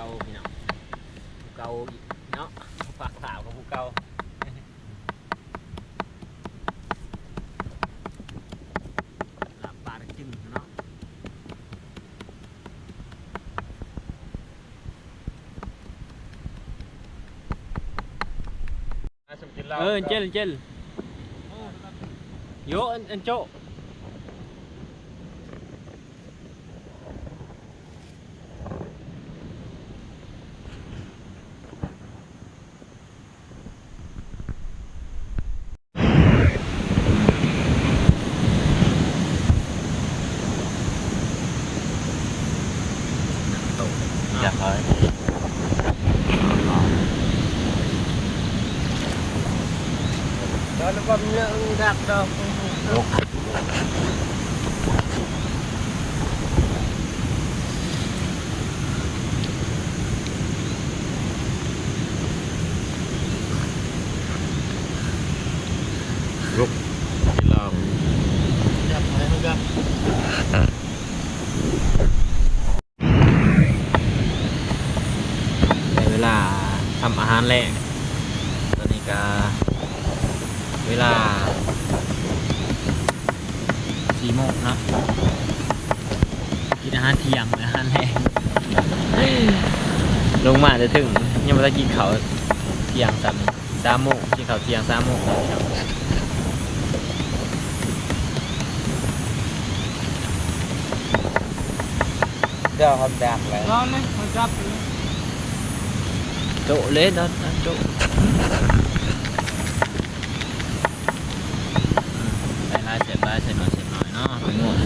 ເກົ່າພີ່ນ້ອງ ຜູ້ເກົ່າອີກເນາະ ຝາກສາວກັບຜູ້ເກົ່າ ລາບປາກະຈຶ່ງເນາະ. ເອີ ເຈັນ ເຈັນ ໂຍ ອັນ ອັນໂຈ. ລຸກ ໄປລອງ ຈັບໄປ ຈັບ. ໄດ້ເວລາທຳອາຫານແລງ ຕອນນີ້ກະເວລາສີ່ໂມງເນາະ ກິນອາຫານທ່ຽງ ອາຫານແລງ ລົງມາແຕ່ເທິງ ຍັງບໍ່ໄດ້ກິນເຂົ້າທ່ຽງຊ້ຳ. ສາມໂມງ ກິນເຂົ້າທ່ຽງສາມໂມງ. ເຈົ້າຄຳຈັກແລ້ວ ນອນເລີຍ ເຂົາຈັບເລີຍ ໂຈະເລີຍ ນອນ ນອນໂຈະ ໃສ່ຫຼາຍ ໃສ່ຫຼາຍ ໃສ່ໜ້ອຍ ໃສ່ໜ້ອຍເນາະ ໃຫ້ໝົດ.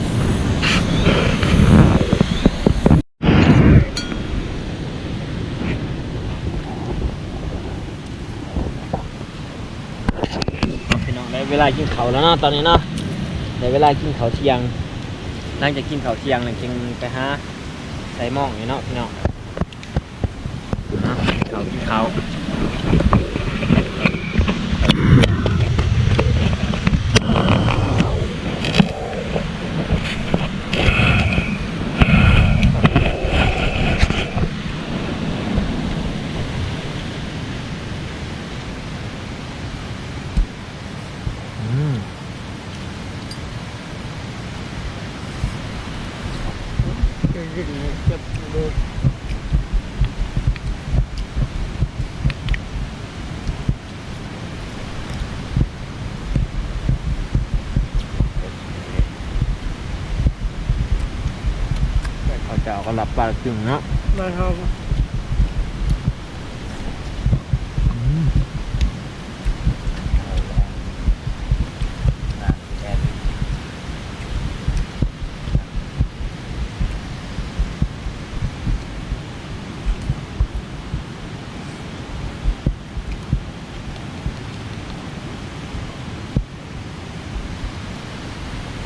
ພີ່ນ້ອງ ໄດ້ເວລາກິນເຂົ້າແລ້ວເນາະ ຕອນນີ້ເນາະ ໄດ້ເວລາກິນເຂົ້າທ່ຽງ. ຫຼັງຈາກກິນເຂົ້າທ່ຽງແລ້ວ ຈຶ່ງໄປຫາໃສ່ໝ້ອງນີ້ເນາະ ພີ່ນ້ອງ. ເອົາ ກິນເຂົ້າ ກິນເຂົ້າ. ອືມ ເຂົາເຈົ້າກໍລາບປາກະຈຶ່ງເນາະ ບ້ານເຮົາ.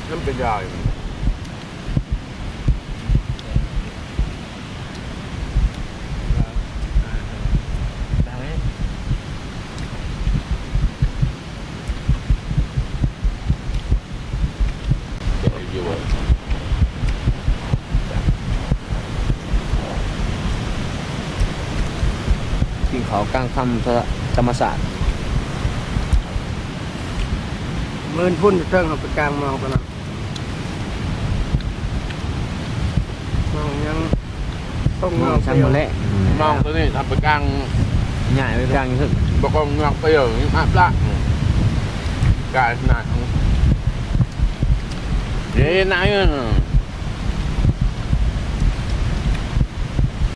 ມັນເປັນຢາຢູ່ ກິນເຂົ້າກາງທຳ ທຳມະຊາດ ໝື່ນພຸ້ນເທິງ ເຮົາໄປກາງມອງກັນນະ ມອງຫຍັງ ສົ່ງເງົາ ມອງຊ່າງມື້ແລະ ມອງຕົວນີ້ ເຮົາໄປກາງ ຍ້າຍໄປກາງເທິງ ບໍ່ກໍງອກໄປເອີ ອາບລະ ກາຍໜ້າ ເດ້ນາຍ.